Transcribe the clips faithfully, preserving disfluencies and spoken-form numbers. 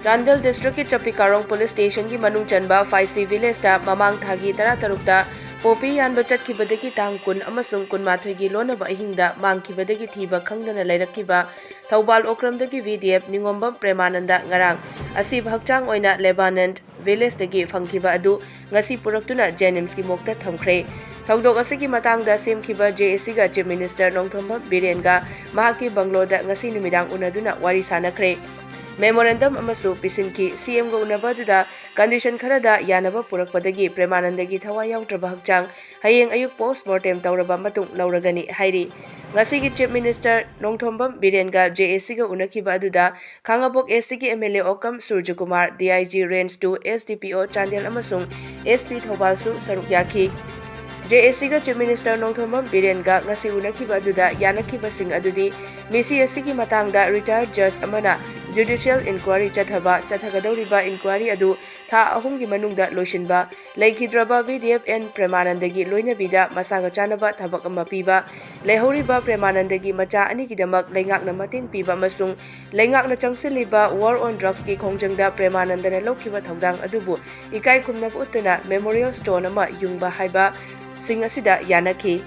ꯆꯥꯟꯗꯦꯜ ꯗꯤꯁꯇ꯭ꯔꯤꯛꯀꯤ ꯆꯞꯄꯤꯀꯥꯔꯣꯡ ꯄꯨꯂꯤꯁ ꯁ꯭ꯇꯦꯁꯟꯒꯤ ꯃꯅꯨꯡ ꯆꯟꯕ ꯐꯥꯏꯁꯤ ꯚꯤꯂꯦꯖꯇ ꯃꯃꯥꯡ ꯊꯥꯒꯤ ꯇꯔꯥꯇꯔꯨꯛꯇ ꯄꯣꯄꯤ ꯌꯥꯟꯕ ꯆꯠꯈꯤꯕꯗꯒꯤ ꯇꯥꯡ ꯀꯨꯟ ꯑꯃꯁꯨꯡ ꯀꯨꯟꯃꯥꯊꯣꯏꯒꯤ ꯂꯣꯟꯅꯕ ꯑꯍꯤꯡꯗ ꯃꯥꯡꯈꯤꯕꯗꯒꯤ ꯊꯤꯕ ꯈꯪꯗꯅ ꯂꯩꯔꯛꯈꯤꯕ ꯊꯧꯕꯥꯜ ꯑꯣꯀ꯭ꯔꯝꯗꯒꯤ ꯚꯤꯗꯤꯑꯦꯐ ꯅꯤꯉꯣꯝꯕꯝ ꯄ꯭ꯔꯦꯃꯥꯅꯟꯗ ꯉꯔꯥꯡ ꯑꯁꯤꯕ ꯍꯛꯆꯥꯡ ꯑꯣꯏꯅ ꯂꯦꯕꯥꯅꯟ ꯚꯤꯂꯦꯖꯇꯒꯤ ꯐꯪꯈꯤꯕ ꯑꯗꯨ ꯉꯁꯤ ꯄꯨꯔꯛꯇꯨꯅ ꯖꯦꯅꯤꯝꯁꯀꯤ ꯃꯣꯛꯇ ꯊꯝꯈ꯭ꯔꯦ꯫ ꯊꯧꯗꯣꯛ ꯑꯁꯤꯒꯤ ꯃꯇꯥꯡꯗ ꯁꯦꯝꯈꯤꯕ ꯖꯦ ꯑꯦ ꯁꯤꯒ ꯆꯤꯐ ꯃꯤꯅꯤꯁꯇꯔ ꯅꯣꯡꯊꯣꯝꯕꯝ ꯕꯤꯔꯦꯟꯒ ꯃꯍꯥꯛꯀꯤ ꯕꯪꯒ꯭ꯂꯣꯗ ꯉꯁꯤ ꯅꯨꯃꯤꯗꯥꯡ ꯎꯅꯗꯨꯅ ꯋꯥꯔꯤ ꯁꯥꯟꯅꯈ꯭ꯔꯦ꯫ ꯃꯦꯃꯣꯔꯦꯟꯗꯝ ꯑꯃꯁꯨ ꯄꯤꯁꯤꯟꯈꯤ꯫ ꯁꯤ ꯑꯦꯝꯒ ꯎꯅꯕ ꯑꯗꯨꯗ ꯀꯟꯗꯤꯁꯟ ꯈꯔꯗ ꯌꯥꯅꯕ ꯄꯨꯔꯛꯄꯗꯒꯤ ꯄ꯭ꯔꯦꯃꯥꯅꯟꯗꯒꯤ ꯊꯋꯥꯏ ꯌꯥꯎꯗ꯭ꯔꯕ ꯍꯛꯆꯥꯡ ꯍꯌꯦꯡ ꯑꯌꯨꯛ ꯄꯣꯁꯠꯃꯣꯔꯇꯦꯝ ꯇꯧꯔꯕ ꯃꯇꯨꯡ ꯂꯧꯔꯒꯅꯤ ꯍꯥꯏꯔꯤ꯫ ꯉꯁꯤꯒꯤ ꯆꯤꯐ ꯃꯤꯅꯤꯁꯇꯔ ꯅꯣꯡꯊꯣꯝꯕꯝ ꯕꯤꯔꯦꯟꯒ ꯖꯦ ꯑꯦ ꯁꯤꯒ ꯎꯅꯈꯤꯕ ꯑꯗꯨꯗ ꯈꯥꯉꯕꯣꯛ ꯑꯦ ꯁꯤꯒꯤ M L A Okram Surjakumar, D I G range two, S D P O Chandel ꯑꯃꯁꯨꯡ ꯑꯦꯁ ꯄꯤ ꯊꯧꯕꯥꯜꯁꯨ ꯁꯔꯨꯛ ꯌꯥꯈꯤ꯫ ꯖꯦ ꯑꯦ ꯁꯤꯒ ꯆꯤꯐ ꯃꯤꯅꯤꯁꯇꯔ ꯅꯣꯡꯊꯣꯝꯕꯝ ꯕꯤꯔꯦꯟꯒ ꯉꯁꯤ ꯎꯅꯈꯤꯕ ꯑꯗꯨꯗ ꯌꯥꯅꯈꯤꯕꯁꯤꯡ ꯑꯗꯨꯗꯤ ꯃꯤꯁꯤ ꯑꯁꯤꯒꯤ ꯃꯇꯥꯡꯗ ꯔꯤꯇꯥꯌꯔꯗ ꯖꯖ ꯑꯃꯅ ꯖꯨꯗꯤꯁꯤꯌꯦꯜ ꯏꯟꯀ꯭ꯋꯥꯔꯤ ꯆꯠꯊꯕ, ꯆꯠꯊꯒꯗꯧꯔꯤꯕ ꯏꯟꯀ꯭ꯋꯥꯔꯤ ꯑꯗꯨ ꯊꯥ ꯑꯍꯨꯝꯒꯤ ꯃꯅꯨꯡꯗ ꯂꯣꯏꯁꯤꯟꯕ, ꯂꯩꯈꯤꯗ꯭ꯔꯕ ꯚꯤꯗꯤꯑꯦꯐ ꯑꯦꯟ ꯄ꯭ꯔꯦꯃꯥꯅꯟꯗꯒꯤ ꯂꯣꯏꯅꯕꯤꯗ ꯃꯁꯥꯒ ꯆꯥꯟꯅꯕ ꯊꯕꯛ ꯑꯃ ꯄꯤꯕ, ꯂꯩꯍꯧꯔꯤꯕ ꯄ꯭ꯔꯦꯃꯥꯅꯟꯗꯒꯤ ꯃꯆꯥ ꯑꯅꯤꯒꯤꯗꯃꯛ ꯂꯩꯉꯥꯛꯅ ꯃꯇꯦꯡ ꯄꯤꯕ ꯑꯃꯁꯨꯡ ꯂꯩꯉꯥꯛꯅ ꯆꯪꯁꯤꯜꯂꯤꯕ ꯋꯥꯔ ꯑꯣꯟ ꯗ꯭ꯔꯒꯁꯀꯤ ꯈꯣꯡꯖꯪꯗ ꯄ꯭ꯔꯦꯃꯥꯅꯟꯗꯅ ꯂꯧꯈꯤꯕ ꯊꯧꯗꯥꯡ ꯑꯗꯨꯕꯨ ꯏꯀꯥꯏ ꯈꯨꯝꯅꯕ ꯎꯠꯇꯨꯅ ꯃꯦꯃꯣꯔꯤꯌꯦꯜ ꯁ꯭ꯇꯣꯟ ꯑꯃ ꯌꯨꯡꯕ ꯍꯥꯏꯕꯁꯤꯡ ꯑꯁꯤꯗ ꯌꯥꯅꯈꯤ꯫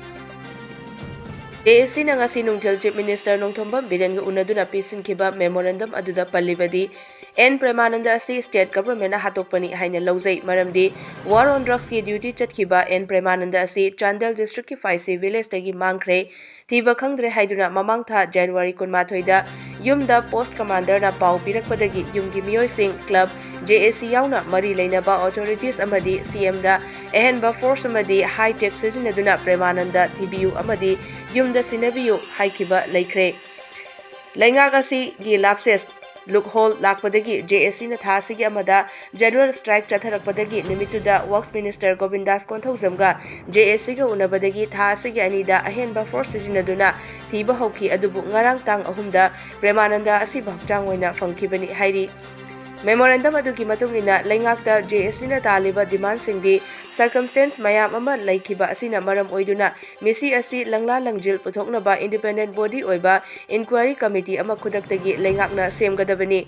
ꯖꯦ ꯑꯦ ꯁꯤꯅ ꯉꯁꯤ ꯅꯨꯡꯊꯤꯜ ꯆꯤꯐ ꯃꯤꯅꯤꯁꯇꯔ ꯅꯣꯡꯊꯣꯝꯕꯝ ꯕꯤꯔꯦꯟꯒ ꯎꯅꯗꯨꯅ ꯄꯤꯁꯤꯟꯈꯤꯕ ꯃꯦꯃꯣꯔꯦꯟꯗꯝ ꯑꯗꯨꯗ ꯄꯜꯂꯤꯕꯗꯤ, ꯑꯦꯟ ꯄ꯭ꯔꯦꯃꯥꯅꯟꯗ ꯑꯁꯤ ꯁ꯭ꯇꯦꯠ ꯒꯚꯔꯟꯃꯦꯟꯠꯅ ꯍꯥꯠꯇꯣꯛꯄꯅꯤ ꯍꯥꯏꯅ ꯂꯧꯖꯩ, ꯃꯔꯝꯗꯤ ꯋꯥꯔ ꯑꯣꯟ ꯗ꯭ꯔꯒꯁꯀꯤ ꯗ꯭ꯌꯨꯇꯤ ꯆꯠꯈꯤꯕ ꯑꯦꯟ ꯄ꯭ꯔꯦꯃꯥꯅꯟꯗ ꯑꯁꯤ ꯆꯥꯟꯗꯦꯜ ꯗꯤꯁꯇ꯭ꯔꯤꯛꯀꯤ ꯐꯥꯏꯁꯤ ꯚꯤꯂꯦꯖꯇꯒꯤ ꯃꯥꯡꯈ꯭ꯔꯦ, ꯊꯤꯕ ꯈꯪꯗ꯭ꯔꯦ ꯍꯥꯏꯗꯨꯅ ꯃꯃꯥꯡ ꯊꯥ ꯖꯅꯋꯥꯔꯤ ꯀꯨꯟꯃꯥꯊꯣꯏꯗ ꯌꯨꯝꯗ ꯄꯣꯁꯠ ꯀꯃꯥꯟꯗꯔꯅ ꯄꯥꯎ ꯄꯤꯔꯛꯄꯗꯒꯤ ꯌꯨꯝꯒꯤ ꯃꯤꯑꯣꯏꯁꯤꯡ, ꯀ꯭ꯂꯕ, ꯖꯦ ꯑꯦ ꯁꯤ ꯌꯥꯎꯅ ꯃꯔꯤ ꯂꯩꯅꯕ ꯑꯣꯊꯣꯔꯤꯇꯤꯁ ꯑꯃꯗꯤ ꯁꯤ ꯑꯦꯝꯗ ꯑꯍꯦꯟꯕ ꯐꯣꯔꯁ ꯑꯃꯗꯤ ꯍꯥꯏ ꯇꯦꯛ ꯁꯤꯖꯤꯟꯅꯗꯨꯅ ꯄ꯭ꯔꯦꯃꯥꯅꯟꯗ ꯊꯤꯕꯤꯌꯨ ꯑꯃꯗꯤ ꯌꯨꯝꯗ ꯁꯤꯟꯅꯕꯤꯌꯨ ꯍꯥꯏꯈꯤꯕ ꯂꯩꯈ꯭ꯔꯦ꯫ ꯂꯩꯉꯥꯛ ꯑꯁꯤꯒꯤ ꯂꯥꯞꯁꯦꯁ ꯂꯨꯞꯍꯣꯜ ꯂꯥꯛꯄꯗꯒꯤ ꯖꯦ ꯑꯦ ꯁꯤꯅ ꯊꯥ ꯑꯁꯤꯒꯤ ꯑꯃꯗ ꯖꯦꯅꯔꯦꯜ ꯁ꯭ꯇ꯭ꯔꯥꯏꯛ ꯆꯠꯊꯔꯛꯄꯗꯒꯤ ꯅꯨꯃꯤꯠꯇꯨꯗ ꯋꯔꯛꯁ ꯃꯤꯅꯤꯁꯇꯔ ꯒꯣꯕꯤꯟꯗꯥꯁ ꯀꯣꯟꯊꯧꯖꯝꯒ ꯖꯦ ꯑꯦ ꯁꯤꯒ ꯎꯅꯕꯗꯒꯤ ꯊꯥ ꯑꯁꯤꯒꯤ ꯑꯅꯤꯗ ꯑꯍꯦꯟꯕ ꯐꯣꯔꯁ ꯁꯤꯖꯤꯟꯅꯗꯨꯅ ꯊꯤꯕ ꯍꯧꯈꯤ꯫ ꯑꯗꯨꯕꯨ ꯉꯔꯥꯡ ꯇꯥꯡ ꯑꯍꯨꯝꯗ ꯄ꯭ꯔꯦꯃꯥꯅꯟꯗ ꯑꯁꯤꯕ ꯍꯛꯆꯥꯡ ꯑꯣꯏꯅ ꯐꯪꯈꯤꯕꯅꯤ ꯍꯥꯏꯔꯤ꯫ ꯃꯦꯃꯣꯔꯦꯟꯗꯝ ꯑꯗꯨꯒꯤ ꯃꯇꯨꯡ ꯏꯟꯅ ꯂꯩꯉꯥꯛꯇ ꯖꯦ ꯑꯦ ꯁꯤꯅ ꯇꯥꯜꯂꯤꯕ ꯗꯤꯃꯥꯟꯁꯤꯡꯗꯤ ꯁꯔꯀꯝꯁꯇꯦꯟꯁ ꯃꯌꯥꯝ ꯑꯃ ꯂꯩꯈꯤꯕ ꯑꯁꯤꯅ ꯃꯔꯝ ꯑꯣꯏꯗꯨꯅ ꯃꯤꯁꯤ ꯑꯁꯤ ꯂꯪꯂꯥ ꯂꯪꯖꯤꯜ ꯄꯨꯊꯣꯛꯅꯕ ꯏꯟꯗꯤꯄꯦꯟꯗꯦꯟꯠ ꯕꯣꯗꯤ ꯑꯣꯏꯕ ꯏꯟꯀ꯭ꯋꯥꯔꯤ ꯀꯃꯤꯇꯤ ꯑꯃ ꯈꯨꯗꯛꯇꯒꯤ ꯂꯩꯉꯥꯛꯅ ꯁꯦꯝꯒꯗꯕꯅꯤ꯫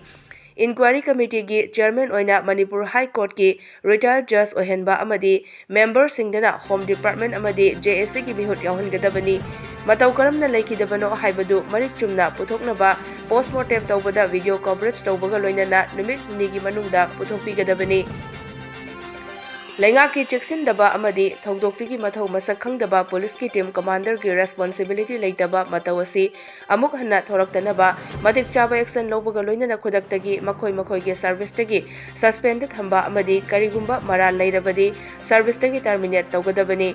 Inquiry Committeeꯒꯤ Chairman ꯑꯣꯏꯅ ꯃꯅꯤꯄꯨꯔ High Courtꯀꯤ retired judge ꯑꯣꯏꯍꯟꯕ ꯑꯃꯗꯤ memberꯁꯤꯡꯗꯅ Home Department ꯑꯃꯗꯤ JACꯒꯤ ꯃꯤꯍꯨꯠ ꯌꯥꯎꯍꯟꯒꯗꯕꯅꯤ꯫ ꯃꯇꯧ ꯀꯔꯝꯅ ꯂꯩꯈꯤꯗꯕꯅꯣ ꯍꯥꯏꯕꯗꯨ ꯃꯔꯤꯛ ꯆꯨꯝꯅ ꯄꯨꯊꯣꯛꯅꯕ post mortem ꯇꯧꯕꯗ video coverage ꯇꯧꯕꯒ ꯂꯣꯏꯅꯅ ꯅꯨꯃꯤꯠ ꯍꯨꯝꯅꯤꯒꯤ ꯃꯅꯨꯡꯗ ꯄꯨꯊꯣꯛꯄꯤꯒꯗꯕꯅꯤ꯫ ꯂꯩꯉꯥꯛꯀꯤ ꯆꯦꯛꯁꯤꯟꯗꯕ ꯑꯃꯗꯤ ꯊꯧꯗꯣꯛꯇꯨꯒꯤ ꯃꯊꯧ ꯃꯁꯛ ꯈꯪꯗꯕ policeꯀꯤ team commanderꯒꯤ responsibility ꯂꯩꯇꯕ ꯃꯇꯧ ꯑꯁꯤ ꯑꯃꯨꯛ ꯍꯟꯅ ꯊꯣꯔꯛꯇꯅꯕ ꯃꯇꯤꯛ ꯆꯥꯕ action ꯂꯧꯕꯒ ꯂꯣꯏꯅꯅ ꯈꯨꯗꯛꯇꯒꯤ ꯃꯈꯣꯏ ꯃꯈꯣꯏꯒꯤ serviceꯇꯒꯤ suspendꯗ ꯊꯝꯕ ꯑꯃꯗꯤ ꯀꯔꯤꯒꯨꯝꯕ ꯃꯔꯥꯜ ꯂꯩꯔꯕꯗꯤ serviceꯇꯒꯤ terminate ꯇꯧꯒꯗꯕꯅꯤ꯫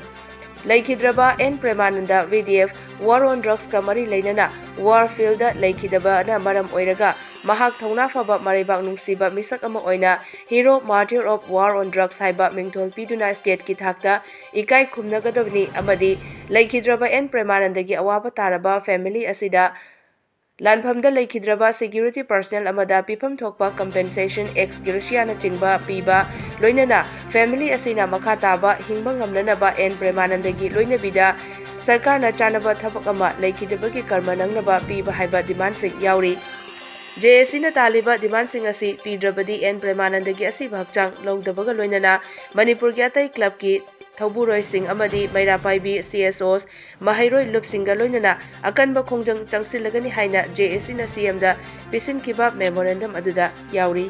ꯂꯩꯈꯤꯗ꯭ꯔꯕ ꯑꯦꯟ ꯄ꯭ꯔꯦꯃꯥꯅꯟꯗ VDF war on drugsꯀ ꯃꯔꯤ ꯂꯩꯅꯅ war fieldꯗ ꯂꯩꯈꯤꯗꯕꯅ ꯃꯔꯝ ꯑꯣꯏꯔꯒ ꯃꯍꯥꯛ ꯊꯧꯅꯥ ꯐꯕ ꯃꯔꯩꯕꯥꯛ ꯅꯨꯡꯁꯤꯕ ꯃꯤꯁꯛ ꯑꯃ ꯑꯣꯏꯅ Hero Martyr of War on Drugs ꯍꯥꯏꯕ ꯃꯤꯡꯊꯣꯜ ꯄꯤꯗꯨꯅ stateꯀꯤ ꯊꯥꯛꯇ ꯏꯀꯥꯏ ꯈꯨꯝꯅꯒꯗꯕꯅꯤ ꯑꯃꯗꯤ ꯂꯩꯈꯤꯗ꯭ꯔꯕ ꯑꯦꯟ ꯄ꯭ꯔꯦꯃꯥꯅꯟꯗꯒꯤ ꯑꯋꯥꯕ ꯇꯥꯔꯕ family ꯑꯁꯤꯗ ꯂꯥꯟꯐꯝꯗ ꯂꯩꯈꯤꯗ꯭ꯔꯕ security personnel ꯑꯃꯗ ꯄꯤꯐꯝ ꯊꯣꯛꯄ compensation, ex graciaꯅꯆꯤꯡꯕ ꯄꯤꯕ, ꯂꯣꯏꯅꯅ family ꯑꯁꯤꯅ ꯃꯈꯥ ꯇꯥꯕ ꯍꯤꯡꯕ ꯉꯝꯅꯅꯕ ꯑꯦꯟ ꯄ꯭ꯔꯦꯃꯥꯅꯟꯗꯒꯤ ꯂꯣꯏꯅꯕꯤꯗ ꯁꯔꯀꯥꯔꯅ ꯆꯥꯅꯕ ꯊꯕꯛ ꯑꯃ ꯂꯩꯈꯤꯗꯕꯒꯤ ꯀꯔꯃ ꯅꯪꯅꯕ ꯄꯤꯕ ꯍꯥꯏꯕ demandꯁꯤꯡ ꯌꯥꯎꯔꯤ꯫ JACꯅ ꯇꯥꯜꯂꯤꯕ demandꯁꯤꯡ ꯑꯁꯤ ꯄꯤꯗ꯭ꯔꯕꯗꯤ ꯑꯦꯟ ꯄ꯭ꯔꯦꯃꯥꯅꯟꯗꯒꯤ ꯑꯁꯤꯕ ꯍꯛꯆꯥꯡ ꯂꯧꯗꯕꯒ ꯂꯣꯏꯅꯅ ꯃꯅꯤꯄꯨꯔꯒꯤ ꯑꯇꯩ clubꯀꯤ ꯊꯧꯕꯨꯔꯣꯏꯁꯤꯡ ꯑꯃꯗꯤ ꯃꯩꯔꯥ ꯄꯥꯏꯕꯤ CSOs, ꯃꯍꯩꯔꯣꯏ ꯂꯨꯞꯁꯤꯡꯒ ꯂꯣꯏꯅꯅ ꯑꯀꯟꯕ ꯈꯣꯡꯖꯪ ꯆꯪꯁꯤꯜꯂꯒꯅꯤ ꯍꯥꯏꯅ JACꯅ CMꯗ ꯄꯤꯁꯤꯟꯈꯤꯕ memorandum ꯑꯗꯨꯗ ꯌꯥꯎꯔꯤ꯫